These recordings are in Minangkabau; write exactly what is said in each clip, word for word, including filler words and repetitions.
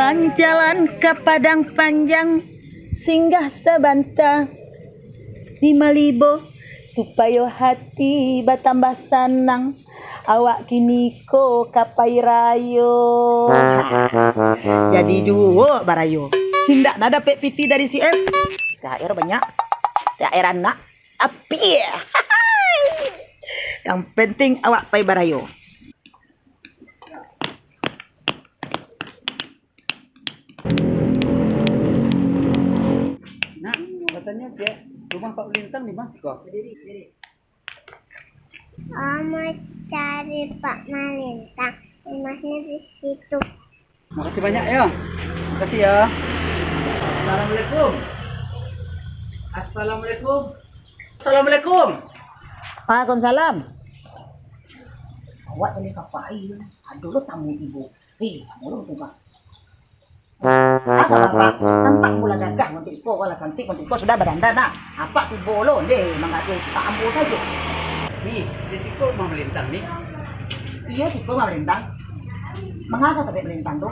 Jalan ka Padang Panjang, singgah sabanta di Malibo, supayo hati batambah sanang. Awak kiniko ka pai rayo. Jadi juo barayo. Indak nah dapek pitih dari si M. T H R banyak. T H R anak. Api. Yang penting awak pai barayo. Nak, katanyo, Cek, rumah Pak Lintang di ma siko? Awak mau cari Pak Malintang, rumahnya di situ. Makasih banyak yo. Makasih yo. Assalamualaikum. Assalamualaikum. Assalamualaikum. Waalaikumsalam. Awak tadi ka pai, ado lo tamu ibu. Eh, ado lo tu, Bang. Ah, Bapak, nampak pula gagah mantu iko, walah cantik mantu iko, sudah badandan dah. Apak tibo lo, ndeh, manggaduah supak ambo sajo. Ni, di siko rumah Malintang ni. Iyo, siko rumah Malintang. Mangapa sampai Malintang tu?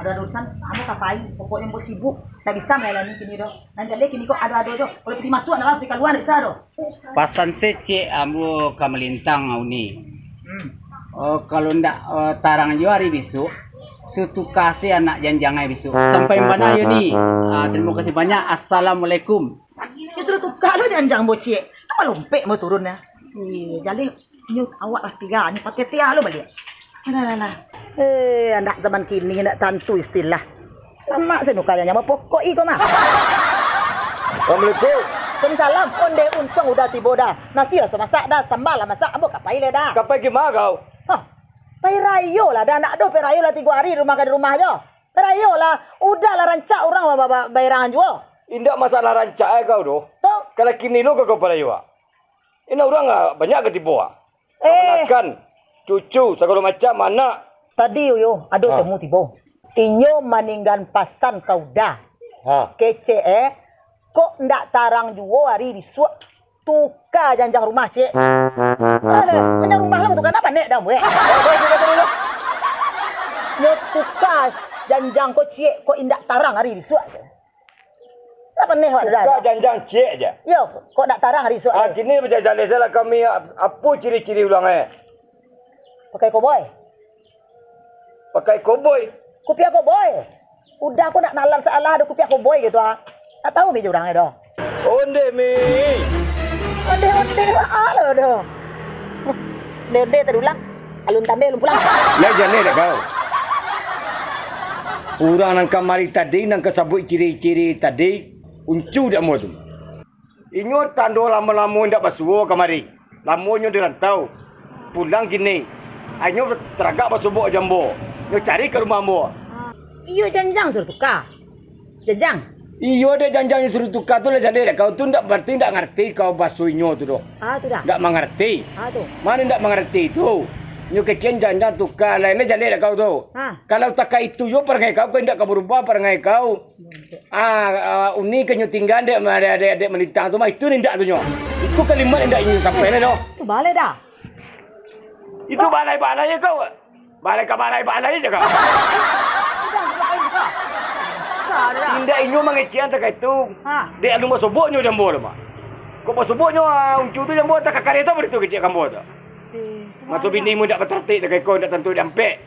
Ado-ado urusan, ambo ka pai, pokoknyo ambo sibuk, ndak bisa malayani kini doh. Nan jaleh kini ko ado-ado jo. Kalau pitih masuak, ndak lah, pitih kalua, ndak bisa doh. Pasan se ciek ambo ka Malintang, Uni. Hmm. Oh, kalau ndak, eh, tarang jo ari bisuak, suruah tuka se anak janjang ari bisuak. Sampai bana yo ni. Ah, tarimo kasih banyak. Assalamualaikum. Yo suruah tuka lo janjang ambo ciek. Apo lompek ambo turun yo. Ih, jaleh nyo awak lah tiga, nyo pakai tia lo baliak. Alah, alah, alah. Eh, anak zaman kini ndak tantu istilah. Lamak se nukar janjang, bapokok iko mah. Assalamualaikum. Waalaikumsalam. Onde untuang udah tibo dah. Nasi lah sudah masak dah, sambal lah masak, ambo ka pai lai dah. Ka pai ka ma kau? Hah, pai rayo lah dah, ndak ado pai rayo lah tigo ari rumah ka di rumah jo. Pai rayo lah, udah lah rancak urang ba-, ba-, ba-, bairangan juo. Indak masalah rancak ai kau doh. Tu? Kalau kini lo kau ka pai rayo ah. Iko urang ah, banyak ka tibo ah. Eh. Kamanakan, cucu, sagalo macam, anak. Tadi, Uyo, ado Ha. tamu tibo. Inyo maninggan pasan ka Uda. Ha. Kecek, eh, kok ndak tarang juo ari bisuak tuka janjang rumah, cek. Eh, janjang rumah lo tuka, ndak panek dah, weh. Nyo tuka janjang ko, cek, kok indak tarang ari bisuak, cek. Ndak paneh awak tu dah. Buka janjang ciek je. Yo, kok ndak tarang ari suak Ah, tu? Kini bajalan salah kami, ap-, apo ciri-ciri urang eh? Pakai koboi. Pakai koboi? Kupiah koboi. Udah ko nak nalar salah ado kupiah koboi gitu ah. Tak tahu mi je urang eh doh. Onde mi. Onde-onde lah lo doh. Onde-onde tadi ulang. Alun tandai, alun pulang. Lai jaleh dek kau. Urang nan kamari tadi, nan ka sabuik ciri-ciri tadi, uncu dek ambo tu. Inyo tando lamo-lamo indak basuo kamari. Lamo inyo di rantau. Pulang kini. Inyo taragak basobok jo ambo. Inyo cari ka rumah ambo. Iyo, janjang suruah tuka. Janjang. Iyo, dek, janjang nan suruah tuka tu lah jaleh dek kau tu, ndak barati ndak ngarati kau baso inyo tu doh. Ah, tu dah. Ndak mangarati. Ah, tu. Mano ndak mangarati tu? Inyo kecek janjang tuka, lain lah jaleh dek kau tu. Ha. Kalau takah itu yo parangai kau, kau indak ka barubah parangai kau. Ah, ah, uni ka inyo tingga dek, dek, dek, dek Malintang tu mah, itu ni indak tu nyo. Itu kalimat indak inyo sampai lah doh. Tu baleh dah. Itu balai-balai kau. Balai ka balai-balai je kau. Indak inyo mangecekan takah itu. Ha. Dek alun basobok nyo jo ambo lah, Mak. Kok basobok nyo, ah, uncu tu jo ambo, takah kareh tu, baritu kecek ka ambo tu. Eh, maso bini mu indak bataratik takah iko, indak tantu diampek.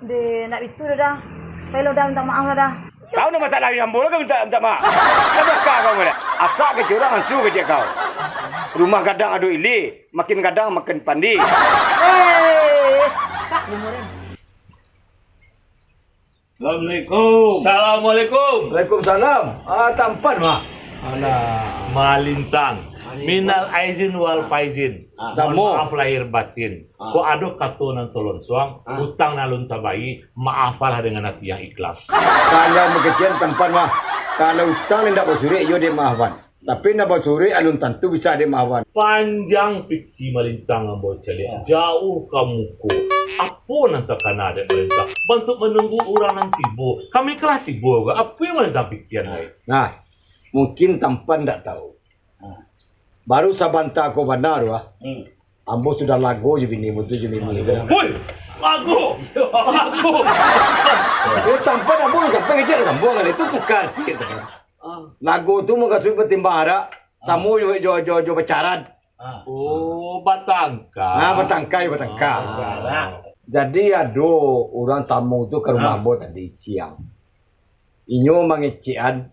Deh, ndak bitu doh dah. Pai lo dah, minta maaf lo dah. Kau nan masalah jo ambo lo, kau minta, minta maaf. Kau bakal kau mah dah. Asak kecek urang, ansu kecek kau. Rumah gadang ado ilia. Makin gadang, makin pandi. Eh, tak limo ribu. Assalamualaikum. Assalamualaikum. Waalaikumsalam. Ah, tampan, Mak. Alah. Malintang. Malintang. Minal aizin wal faizin. Ah. Mohon Samo. maaf lahir batin. Ah. Kok ado kato nan talonsuang, Ah. utang nan alun tabayia, maafkanlah dengan hati yang ikhlas. Kalau bakecekan tampan, Mak. Kalau utang indak basurek, iyo dimaafkan. Tapi nan basurek alun tantu bisa dimaafkan. Panjang pikia Malintang ambo caliak, jauah ka muko. Apo nan takana dek Malintang? Bantuak manunggu urang nan tibo. Kami ka lah tibo ko. Apo nan Malintang pikiakan ai? Nah, mungkin tampan ndak tahu. Nah, baru sabanta ko bana tu ah. Hmm. Ambo sudah lago jo bini mutu jo bini tu. Woi, lago, lago. Yo, sampai ambo, sampai kecek ambo kan itu tukar. Lago tu mukasuik batimbang arak, samo jo, jo, jo, jo bacaran. Oh, batangka. Ah, batangka, batangka. Jadi ado urang tamu tu ka rumah ambo tadi siang. Inyo mangecekan,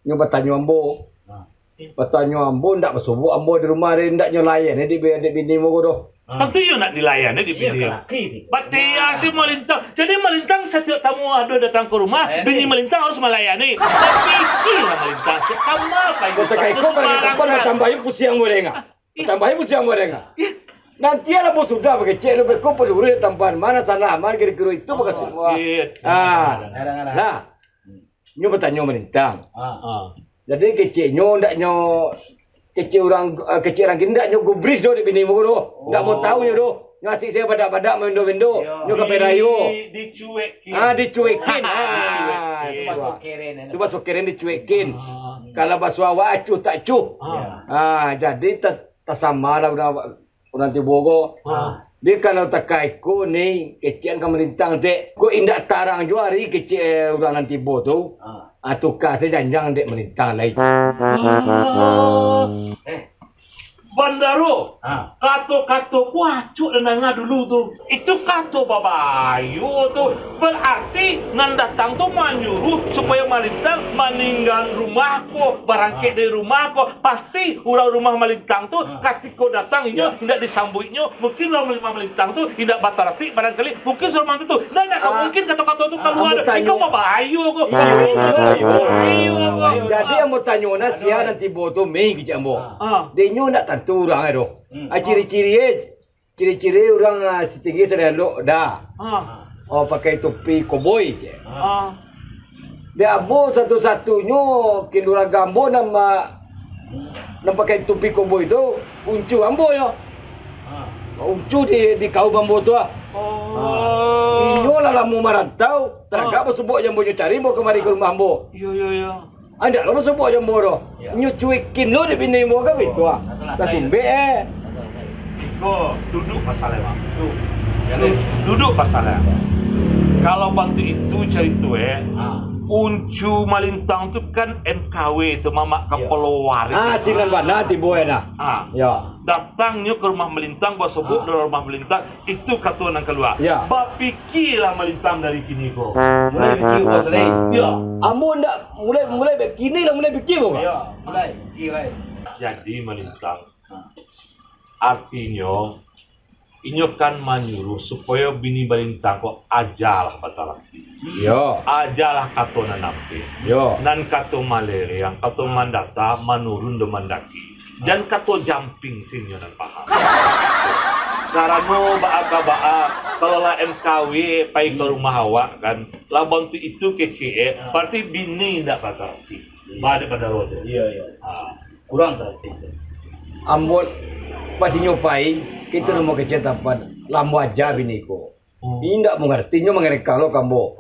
inyo batanyo ambo. Batanyo ambo, ndak basobok ambo di rumah, dek, ndak nyo layan, dek, dek bini ambo ko doh. Tantu iyo nak dilayani di bini. Batia si malintang. Jadi malintang satiok tamu ado datang ka rumah, bini malintang harus malayani. Bapikialah malintang, satiok tamu apa itu? Kota kaiko, kalau tampan, tambahin pusiang boleh enggak? Tambahin pusiang boleh enggak? Nanti lah bos sudah bakecek lu beko peluru tampan mana salah aman kira-kira itu bakasua. Ah. Nah. Nyo batanyo malintang. Ah. Jadi keceknyo ndak nyo kecek urang, eh, kecek urang kini ndak nyo gubris doh dek bini muko doh. Ndak mau tahu nyo doh. Nyo asik sajo badak-badak main bendo-bendo. Nyo ka perayo. Dicuekin. Ah, dicuekin. Ah, dicuekin. Tu baso keren, tu baso keren dicuekin. Kalau baso awak acuh tak acuh. Ah, jadi ta-, tasama lah urang urang tibo ko. Di kalau takai ko ni, kecek ka malintang dek. Ko indak tarang juo ari kecek urang nan tibo tu. Ah, tuka sajo janjang dek malintang lai. Eh, Bandaro, kato-kato ko acok den danga dulu tu. Itu kato babayo tu. Berarti nan datang tu manyuruh supayo malintang maninggaan rumah ko, barangkek dari rumah ko. Pas Pasti urang rumah malintang tu, katiko datang inyo indak disambuiknyo, mungkin urang rumah malintang tu indak bataratik barangkali, mungkin sudah mantu tu. Ndak, ndak mungkin kato-kato tu kalua tu. Iko babahayo ko. Babahayo ko. Jadi ambo tanyo nah, sia nan tibo tu, meh kecek ambo. Dek inyo ndak tantu urang ai doh. Ah, ciri-ciri e. Ciri-ciri urang, ah, satinggi salalok dah. Ah. Oh, pakai topi koboi, cek. Ah. Dek ambo satu-satunyo keluarga ambo nan ma-, nan pakai topi koboi tu, uncu ambo nyo. Ah. Uncu di, di kaum ambo tu, ah. Oh. Ah. Inyo lah lamo marantau, taragak basobok jo ambo, nyo cari ambo kamari ka rumah ambo. Iyo, iyo, iyo. Andak lo basobok jo ambo doh. Nyo cuekin lo dek bini ambo kan, itu ah. Tasumbek eh. Iko duduak pasal e, Bang. Tu. Duduak pasal e. Kalau bantuak itu carito e, uncu malintang tu kan M K W tu, mamak kapalo warik. Ah, sinan bana tibo e nah. Ah. Yo. Datangnyo ka rumah malintang, basobok dalam rumah malintang, Itu kato nan kalua. Bapikialah malintang dari kini ko. Mulai pikia ko tadi. Yo. Ambo ndak mulai, mulai kini lah mulai pikia ko, Pak. Yo, mulai pikia lai. Jadi malintang. Artinyo, inyo kan manyuruh supayo bini malintang ko ajalah batalaki. Yo. Ajalah kato nan ampek. Yo. Nan kato malereang, kato mandata, manurun dan mandaki. Jan kato jamping, sinyo nan paham. Sarano baa ka baa, kalau lah M K W pai ka rumah awak kan, lah bantuak itu kecek e, berarti bini indak batalaki. Ba dek Bandaro tu. Iyo, iyo. Ah. Kurang talaki tu. Ambo pas inyo pai, kito namo kecek tampan, lamo aja bini ko. Indak mangarti, inyo mangarengkang lo ka ambo.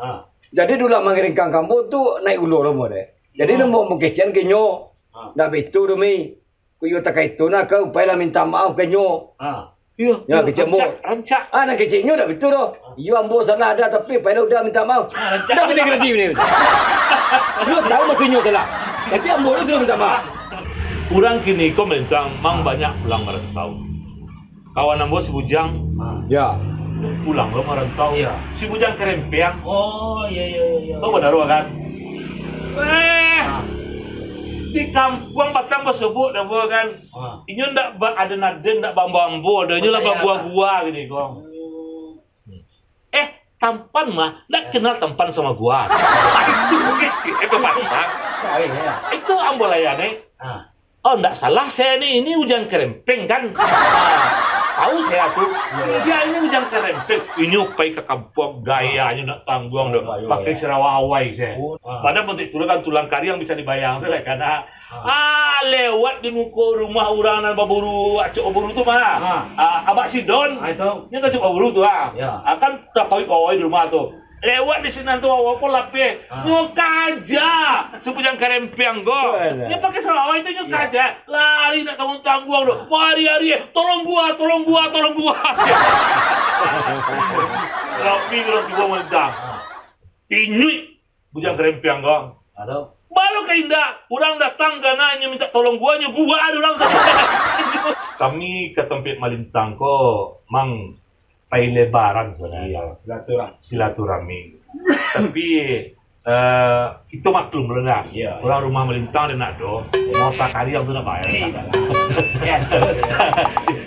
Jadi dulu lah mangarengkang ka ambo tu naik ulo lo mo deh. Jadi namo mangecekan ka inyo. Ndak baitu doh, Mi. Ko iyo takah itu nah, ka upai lah minta maaf ka inyo. Iyo, kecek ambo. Rancak, rancak. Ah, nan kecek inyo ndak baitu doh. Iyo ambo salah ado, tapi upai lah udah minta maaf. Ndak bini garadi bini. Inyo tahu maksud inyo salah. Tapi ambo tu sudah minta maaf. Urang kini ko malintang mang banyak pulang marantau. Kawan ambo si Bujang. Yo. Pulang lo marantau. Iyo. Si Bujang Kerempeng. Oh, iyo, iyo, iyo, iyo. Tahu Bandaro kan? Eh, di kampuang patang basobok dah ambo kan. Inyo ndak ba-, aden-aden, ndak baambo-ambo doh. Inyo lah babuah-buah gini, Kong. Eh, tampan mah, ndak kenal tampan sama gua. Itu mungkin, itu tampan. Itu ambo layani. Oh, ndak salah saya ni, ini Ujang Kerempeng kan? Ah, tahu saya tu. Dia ini Ujang Kerempeng. Inyo pai ka kampuang, gayanyo ndak tangguang doh. Pakai sarawa awai saya. Padahal bentuk itu kan tulang kariang bisa dibayang sajo lah, karena, ah, lewat di muko rumah urang nan baburu, acok baburu tu mah. Ah, Abak Sidon. Nyo kan acok baburu tu ah. Ah, kan tapawik awai di rumah tu. Lewat di sinan tu, awak pun lapeh. Ah. Nyo kaja si Bujang Karempiang ko. Walah. Nyo pakai salawar itu, nyo kaja. Lari nak tangguang-tangguang tu. Mari-ari, "Tolong gua, tolong gua, tolong gua." Rapi urang tibo mantah. Pinyuik Bujang Karempiang ko. Halo. Baru ka indak, urang datang ka na, inyo minta tolong gua, nyo gua ado urang. Kami ka tampek malintang ko, mang pai lebaran sabananyo. Iyo, silaturahmi. Silaturahmi. Tapi, eh, kito maklum lah dah. Iyo. Urang rumah malintang ado nak ado. Iyo. Mau takariang tu nak bayar. Iyo.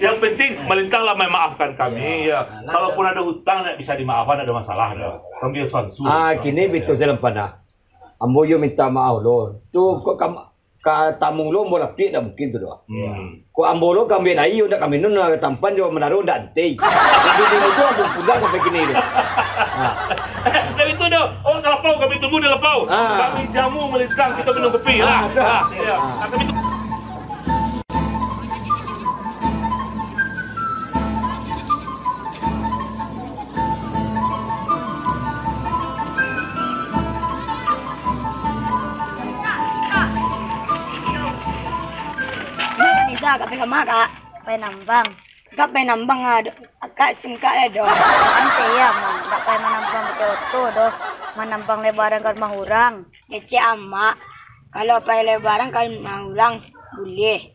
Yang penting malintang lah memaafkan kami. Iyo. Iyo. Nah, kalaupun ado hutang nak bisa dimaafkan, ado masalah dah. Kami sansu. Ah, kini bitu sajo lah. Ambo yo minta maaf lo. Tu kok kam-, ka tamu lo ambo lapik, ndak mungkin tu doh. Hmm. Kok ambo lo ka ambiak aia, ndak ka minum, ndak tampan jo manaro ndak antei. Jadi di muko ambo pulang sampai kini tu. Ha. Dari itu doh, awak ka lapau, kami tunggu di lapau. Ah. Kami jamu malintang, kito minum kopi lah. Ah, dah. Ah, iyo. Ah. Kami tu- Mak Nisa, kak pai kama, kak? Pai nambang. Kak pai nambang, ah, do-, kak singkak lah, dong. Santai ya, Mak. Kak pai manambang betul-betul, doh. Manambang lebaran ka rumah urang. Kecek amak, kalau pai lebaran ka rumah urang, buliah.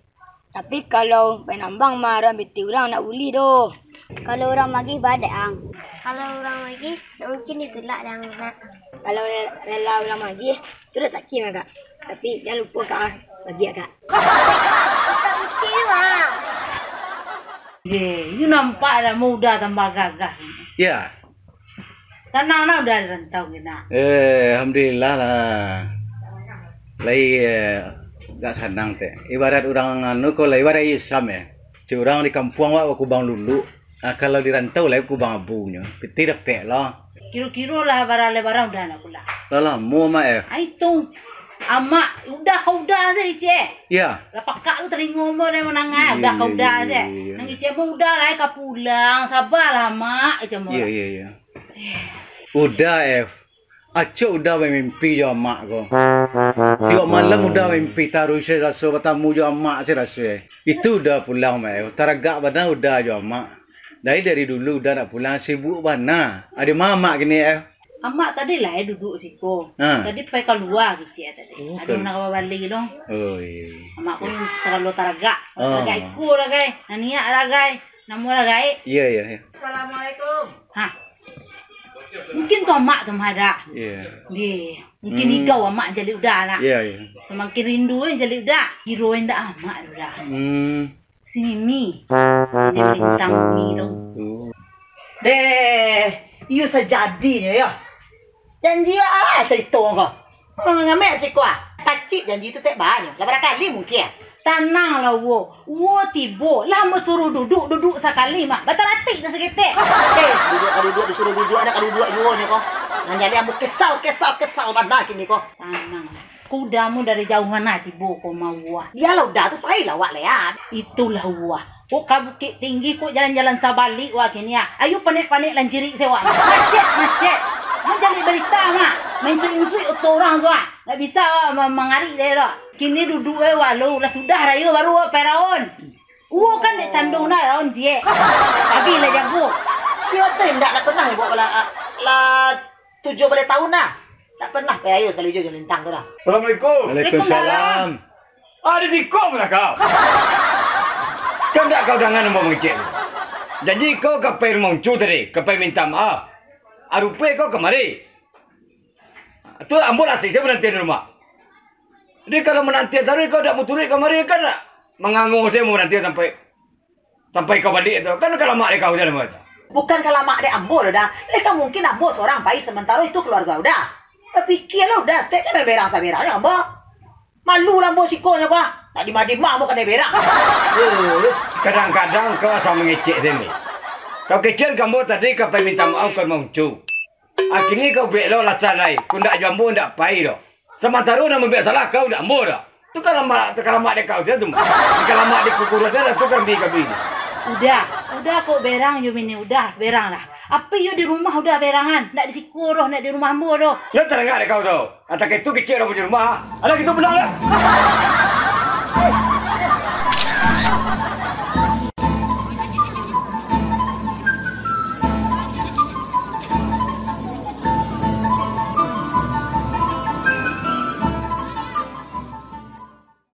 Tapi kalau pai nambang mah, urang pitih urang ndak buliah doh. Kalau urang magih, badek ang. Kalau urang magih, ndak mungkin ditulak dang, nak. Kalau re-, rela urang magih, tu rasaki mah, kak. Tapi jan lupo, kak, ah, bagiak, kak. Kak miskin, Mak. Ye, you nampak dah muda tambah gagah. Ya. Sanang nah udah di rantau kini. Eh, alhamdulillah lah. Lai, eh, agak sanang teh. Ibarat urang anu ko lah, ibarat Islam ya. Cik urang di kampuang wak bakubang lulu. Ah, kalau di rantau lai kubang abunyo. Pitih dapek lah. Kiro-kiro lah bara lebaran udah nak pulang. Lah lamo, Mak, eh. Ah, itu. Amak, udah ka udah se, Icek. Ya. Lah pakak tu talingo mo dari manangah, udah ka udah se. Iya, iya, iya. Nang Icek mo udah lah ka pulang, sabarlah, Mak, Icek mo. Iya, iya, iya. Udah, eh. Acok udah bamimpi jo amak ko. Tiok malam udah mimpi taruih se raso batamu jo amak se raso, eh. Itu udah pulang, Mak, eh. Taragak bana udah jo amak. Dari, dari dulu udah nak pulang, sibuk bana. Ado ma amak kini, eh? Amak tadi lah, eh, duduk siko. Ha. Tadi pai kalua kecek tadi. Oh, ado kal- nak babali dong. Oh, iya. Amak pun selalu taragak. Ah. Taragak iko lah, gai. Naniak lah, gai. Namo lah, gai. Iya, iya, iya. Assalamualaikum. Ha. Mungkin tu amak tu mah dah. Iya. Dia. Mungkin Hmm. igau amak jalik udah lah. Iya, iya. Samakin rindu, eh, jalik udah. Kiro indak amak tu dah. Hmm. Si Mimi. Ini bintang Mimi tu. Oh. Deh, iyo sajadinyo yo. Janji ah, carito ko. Hmm, ngamek siko ah. Pacik janji tu tek banyo. Lah bara kali mungkin. Tananglah, Wo. Wo tibo. Lah ambo suruh duduk, duduk sakali, Mak. Bataratik tu saketek. Eh, duduak ka duduak, disuruh duduak, nak ka duduak juo nyo ko. Nan jadi ambo kesal, kesal, kesal bana kini ko. Tanang. Ko udah mu dari jauhan lah tibo ko ma, Wo. Bialah udah tu, pailah awak lihat. Itulah, Wo. Ko ka Bukik Tinggi, ko jalan-jalan sabalik wak kini ah. Ayo panek-panek lancirik se wak. Macet, macet. Mancari barita, Mak. Mainsuik-insuik oto urang tu ah. Ndak bisa wak ma-, mangarik dek tu. Kini duduk e wak lo, lah sudah rayo baru wak pai raun. Uwo kan dek cando na raun ciek. Tapi lah jago. Iyo tu indak lah pernah ibo lah, lah tujuah baleh tahun lah. Tak pernah pai rayo sakali juo jo lintang tu dah. Assalamualaikum. Waalaikumsalam. Ah, di siko lah kau. Kan ndak kau dangan ambo mangecek tu. Janji kau ka pai rumah Uncu tadi, ka pai minta maaf. Ah, rupo kau kamari. Tu ambo lah sia mananti di rumah. Jadi kalau mananti taruih kau ndak muturuik kamari kan mangango sia mananti sampai Sampai kau baliak tu, kan kalamak dek kau jan ambo tu. Bukan kalamak dek ambo doh, dah. Lai ka mungkin ambo sorang pai, samantaro itu kaluarga udah. Bapikialah udah, stek jan berang saberang jo ambo. Malu lah ambo siko nyo, bah. Nak dimah-dimah ambo kanai berang. Eh, kadang-kadang kau asa mangecek se, Mi. Kau kecek ka ambo tadi ka pai minta maaf ka rumah Uncu. Kini kau buek lo alasan lai, kok ndak jo ambo ndak pai doh. Samantaro nan mambuek salah kau, ndak ambo doh. Tu kalamak, tu kalamak dek kau sia tu. Kalamak dek kukurus sia tu kan bi kabi. Udah, udah kok berang jo Mimi, udah, berang lah. Apo iyo di rumah udah berangan, ndak di siko doh, ndak di rumah ambo doh. Yo tarangah dek kau tu. Atau itu kecek urang punyo rumah. Alah gitu pulang lah.